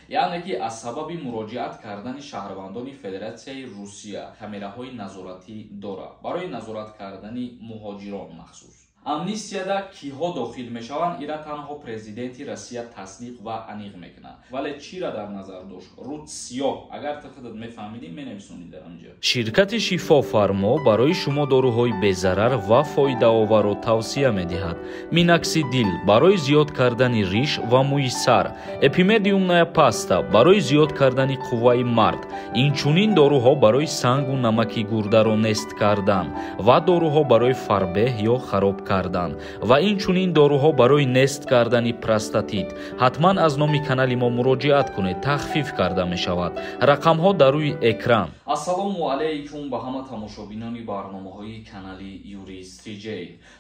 Яъне ки аз сабаби муроҷиат кардани шаҳрвандони Федератсияи Русия камераҳои назоратӣ дорад барои назорат кардани муҳоҷирон махсус. Амнистияда киҳо дохил мешаванд, ира танҳо президенти Россия тасдиқ ва аниқ мекунад. Вале чира дар назар дошт? Рӯд сиёҳ. Агар ту худат мефаҳмидӣ, менависонӣ дар онҷо. Ширкати Шифофармо барои шумо доруҳои безарар ва фоидаоварро тавсия медиҳад. Миноксидил барои зиёд кардани риш ва мӯи сар, эпимедиумная паста барои зиёд кардани қувваи мард, инчунин доруҳо барои сангу намаки гурдаро нест кардан ва доруҳо барои фарбеҳ ё хароб кардан ва инчунин доруҳо барои нест кардани простатит. Ҳатман аз номи канали мо муроҷиат кунед, тахфиф карда мешавад. Рақамҳо дар рӯи экран. Ассалому алайкум ба ҳама тамошобинони барномаҳои канали Юрист TJ.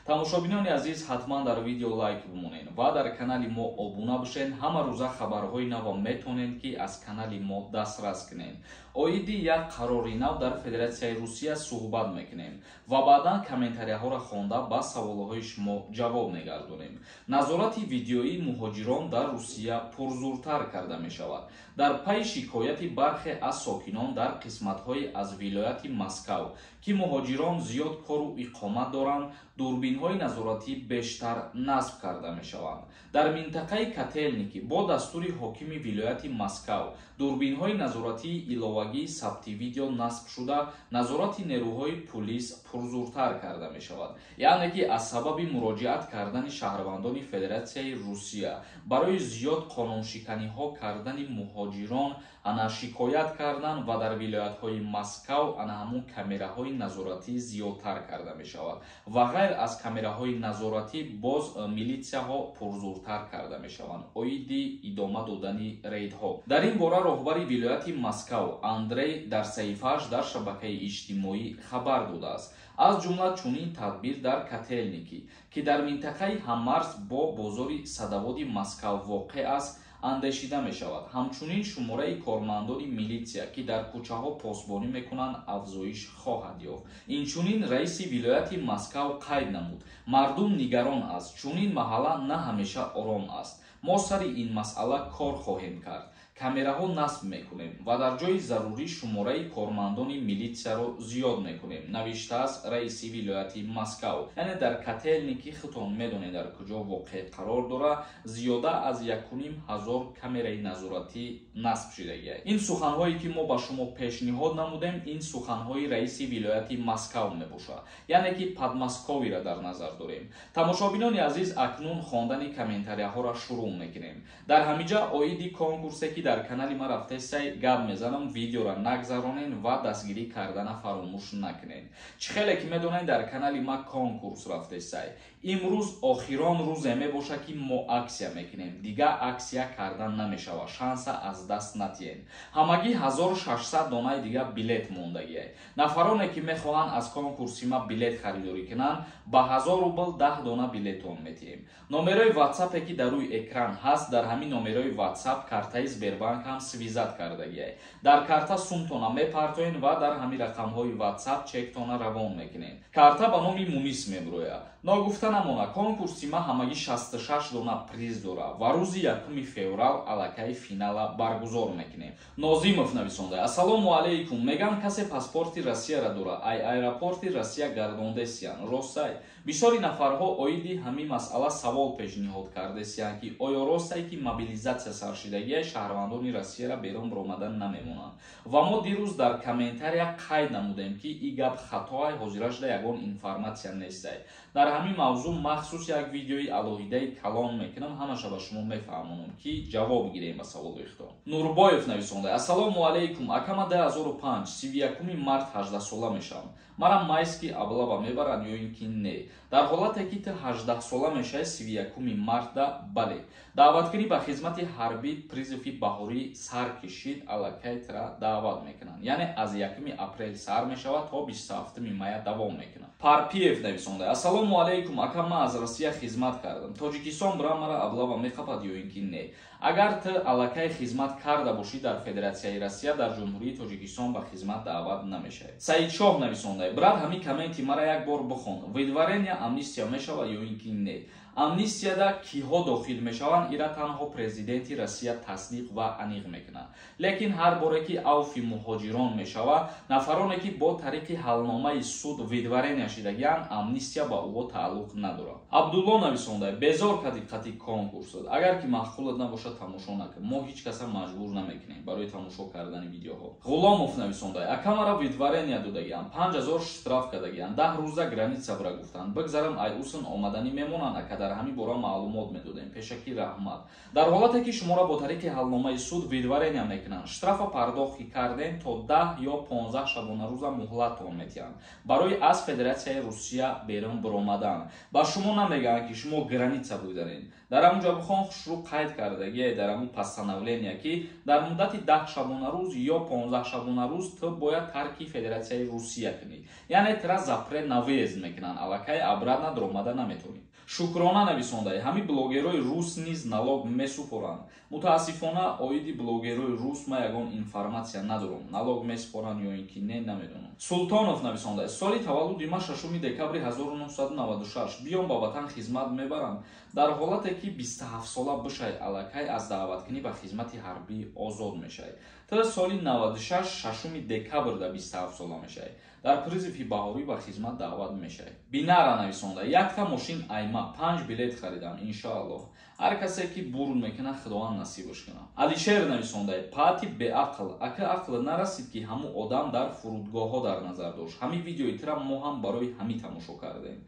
Тамошобинони азиз, ҳатман дар видео лайк бимонед ва дар канали мо обуна бошед. Ҳама рӯза хабарҳои нав метавонед, ки аз канали мо дастрас кунед. Оиди як қарори нав дар Федератсияи Русия суҳбат мекунем ва баъдан комментарияҳоро хонда ба саволҳои шумо ҷавоб мегардонем. Назорати видеоии муҳоҷирон дар Русия пурзуртар карда мешавад. Дар пайи шикояти бархе аз сокинон дар қисматҳои аз вилояти Москав, ки муҳоҷирон зиёд кору иқомат доранд, дурбинҳои назоратӣ бештар насб карда мешаванд. Дар минтақаи Котелники бо дастури ҳокими вилояти Москав дурбинҳои назоратии иловагии сабти видео насб шуда, назорати нерӯҳои пулис пурзуртар карда мешавад. Яъне ки аз сабаби муроҷиат кардани шаҳрвандони Федератсияи Русия барои зиёд қонуншиканиҳо кардани муҳоҷирон ана шикоят кардан ва дар вилоятҳои Москав ана ҳамун камераҳои назоратӣ зиёдтар карда мешавад ва ғайр аз камераҳои назоратӣ боз милитсияҳо пурзуртар карда мешаванд оиди идома додани рейдҳо. Дар ин бора роҳбари вилояти Москав Андрей дар саҳифааш дар шабакаи иҷтимоӣ хабар додааст. Аз ҷумла чунин тадбир дар Котелники, ки дар минтақаи ҳаммарз бо бозори садоводи Москав воқеъ аст, андешида мешавад. Ҳамчунин шумораи кормандони милитсия, ки дар кӯчаҳо посбонӣ мекунанд, афзоиш хоҳад ёфт. Инчунин раиси вилояти Москав қайд намуд: мардум нигарон аст, чунин маҳалла на ҳамеша ором аст. Мо сари ин масъала кор хоҳем кард, камераҳо насб мекунем ва дар ҷои зарурӣ шумораи кормандони милитсияро зиёд мекунем, навиштааст раиси вилояти Москав. Яъне дар Котелники, худтон медонед дар куҷо воқеъ қарор дорад, зиёда аз 1500 камераи назоратӣ насб шудагиаст. Ин суханҳое ки мо ба шумо пешниҳод намудем, ин суханҳои раиси вилояти Москав мебошад, яъне ки Подмосковиро дар назар дорем. Тамошобинони азиз, акнун хондани комментарияҳоро шурӯъ мекунем. Дар ҳамиҷа оиди конкурсе, ки дар канали ма рафтесай, гап мезанам, видеоро нагзаронен ва дастгирӣ кардана фаромӯш накунед. Чӣ хеле ки медонед, дар канали ма конкурс рафтесай. Имрӯз охирон рӯзе мебошад, ки мо аксия мекунем. Дигар аксия кардан намешавад, шанса аз даст натиҳед. Ҳамагӣ 1600 донаи дигар билет мондагиай. Нафароне ки мехоҳанд аз конкурси ма билет харидорӣ кунанд, ба 1000 рубл 10 дона билетон метиҳем. Номерои ватсапе, ки дар рӯи экран ҳаст, дар ҳамин номерои ватсап картаи Сбербанк ҳам связать кардагиай. Дар карта сумтона мепартоен ва дар ҳамин рақамҳои ватсап чектона равон мекунед. Карта ба номи Мунис мебурояд. Ногуфта намона, конкурси ма ҳамагӣ 66 дона приз дорад ва рӯзи 1 феврал аллакай финала баргузор мекунем. Нозимов нависонда: ассалому алайкум, мегам, касе паспорти Россияро дорад, ай аэропорти Россия гардондесиян, ростай? Бисёри нафарҳо оиди ҳамин масъала савол пешниҳод кардесиянд, ки оё ростай, ки мобилизатсия саршидагиай, шаҳрвандони Россияро берун баромадан намемонанд? Ва мо дирӯз дар комментария қайд намудем, ки и гап хатоай, ҳозира шуда ягон информатсия нестай. Дар ҳамин мавзӯъ махсус як видеои алоҳидаи калон мекунам, ҳамаша ба шумо мефаҳмонам, ки ҷавоб гирем ба саволои худо. Нурбоев нависонда: ассалому алайкум, акама 2005 31 март 18 сола мешавам, мара майский облава мебаранд ё ин ки не? Дар ҳолате ки ту 18 сола мешавӣ 31 мартда, бале, даъваткунӣ ба хизмати ҳарбӣ, призыви баҳорӣ сар кишид, аллакай тра даъват мекунанд. Яъне аз 1 апрел сар мешавад, то 27 мая давом мекунад. Парпиев нависонда: ассалому алайкум, ака, ман аз Россия хизмат кардам, Тоҷикистон бирам, мара облава мехапад ё ин ки не? Агар ту аллакай хизмат карда бошӣ дар Федератсияи Россия, дар Ҷумҳурии Тоҷикистон ба хизмат даъват намешавӣ. Саидшоҳ нависонда: брат, ҳамин комменти мара як бор бихон, выдворения амнистия мешавад ё ин ки не? Амнистияда киҳо дохил мешаванд, ира танҳо президенти Россия тасдиқ ва аниқ мекунад. Лекин ҳар боре ки авфи муҳоҷирон мешавад, нафароне ки бо тариқи ҳалномаи суд выдворения шидагианд, амнистия ба ӯҳо тааллуқ надорад. Абдулло нависонда: безор кади қати конкурсад. Агар ки маъқулат набошад, тамошо накун. Мо ҳеҷ каса маҷбур намекунем барои тамошо кардани видеоҳо. Ғуломов нависонда: акамара выдворения додагианд, 5000 штраф кардагианд, 10 рӯза граница бира гуфтанд. Бигзарам ай усн омаданӣ мемонанд, ака дар ҳамин бора маълумот медодем. Пешакӣ раҳмат. Дар ҳолате ки шуморо бо тариқи ҳалномаи суд выдворения мекунанд, штрафа пардохт кардем, то 10 ё 15 шабонарӯза муҳлаттон метиҳанд барои аз Федератсияи Русия берун биромадан. Ба шумо намегӯянд, ки шумо граница бигзаред. Дар ҳамун ҷо бихон, хушрӯ қайд кардагие дар ҳамун постановления, ки дар муддати 10 шабонарӯз ё 15 шабонарӯз ту бояд тарки Федератсияи Русия кунӣ. Яъне тира запрет на въезд мекунанд, аллакай обратно даромада наметавонӣ. Шукрона нависондаи: ҳамин блогерои рус низ налог месупоранд? Мутаассифона, оиди блогерои рус ман ягон информатсия надорам. Налог месупоранд ё ин ки не, намедонам. Султонов нависондаи: соли таваллуди ман 6 декабри 1996, биём ба ватан хизмат мебарам? Дар ҳолате ки 27 сола бишай, аллакай аз даъваткунӣ ба хизмати ҳарбӣ озод мешавӣ. Ту соли 96 6 декабрда 27 сола мешавӣ, дар призыв и баҳорӣ ба хизмат даъват мешавӣ. Бинара нависонда: якта мошин айма 5 билет харидам, иншоаллоҳ. Ҳар касе ки бурд мекунад, Худованд насибаш кунад. Алишер нависонда: пати беақл, ака ақл нарасид, ки ҳамун одам дар фурудгоҳҳо дар назар дошт. Ҳамин видеои тира мо ҳам барои ҳамин тамошо кардем.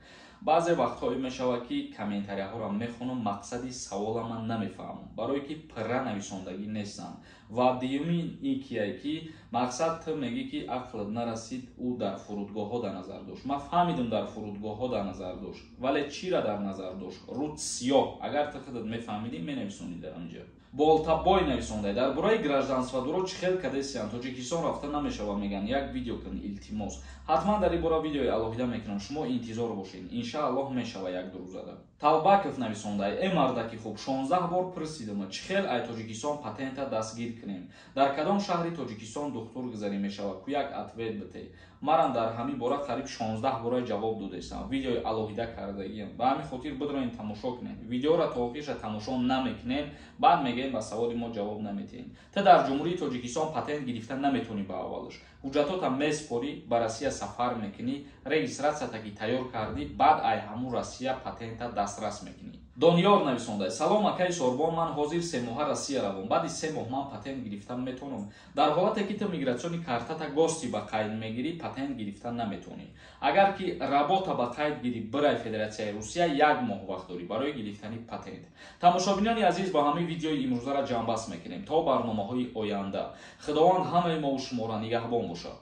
Баъзе вақтҳое мешавад, ки комментарияҳоро мехонам, мақсади савола ман намефаҳмам, барое ки пирра нависондагӣ нестанд. Ва дуюмин ин кияе, ки мақсад ту мегӣ, ки ақлат нарасид, ӯ дар фурудгоҳҳо дар назар дошт. Ман фаҳмидам, дар фурудгоҳҳо дар назар дошт, вале чира дар назар дошт? Рӯд сиёҳ. Агар ту худат мефаҳмидӣ, менависонӣ дар онҷа. Болтабой нависонда: дар бораи гражданство дуро чӣ хел кадесиян, Тоҷикистон рафта намешава меган, як видео кун, илтимос. Ҳатман дар ин бора видеои алоҳида мекунам, шумо интизор бошед, иншааллоҳ мешава як ду рӯзада. Талбаков нависонда: э мардаки хуб, 16 бор пурсидам, чӣ хел ай Тоҷикистон патента дастгир кунем, дар кадом шаҳри Тоҷикистон духтур гузарӣ мешава, ку як ответ бите. Марам дар ҳамин бора қариб 16 бора ҷавоб додестам, видеои алоҳида кардагиам. Ба ҳамин хотир бидроен, тамошо кунед видеоро, то охирша тамошо намекунед, баъд мегӯем ба саволи мо ҷавоб наметиҳем. Ту дар Ҷумҳурии Тоҷикистон патент гирифта наметавонӣ. Ба аввалаш ҳуҷҷатота меспорӣ, ба Россия сафар мекунӣ, регистрация та ки тайёр кардӣ, баъд ай ҳамун Россия патента дастрас мекунӣ. Дониёр нависонда: салом, акаи Сорбон, ман ҳозир 3 моҳа Россия равом, баъди 3 моҳ ман патент гирифта метавонам? Дар ҳолате ки ту миграционный картата гости ба қайд мегирӣ, патент гирифта наметавонӣ. Агар ки работа ба қайд гирӣ, бирай Федератсияи Русия, як моҳ вақт дорӣ барои гирифтани патент. Тамошобинони азиз, ба ҳамин видеои имрӯзаро ҷамъбаст мекунем. То барномаҳои оянда Худованд ҳамаи мову шуморо нигаҳбон бошад.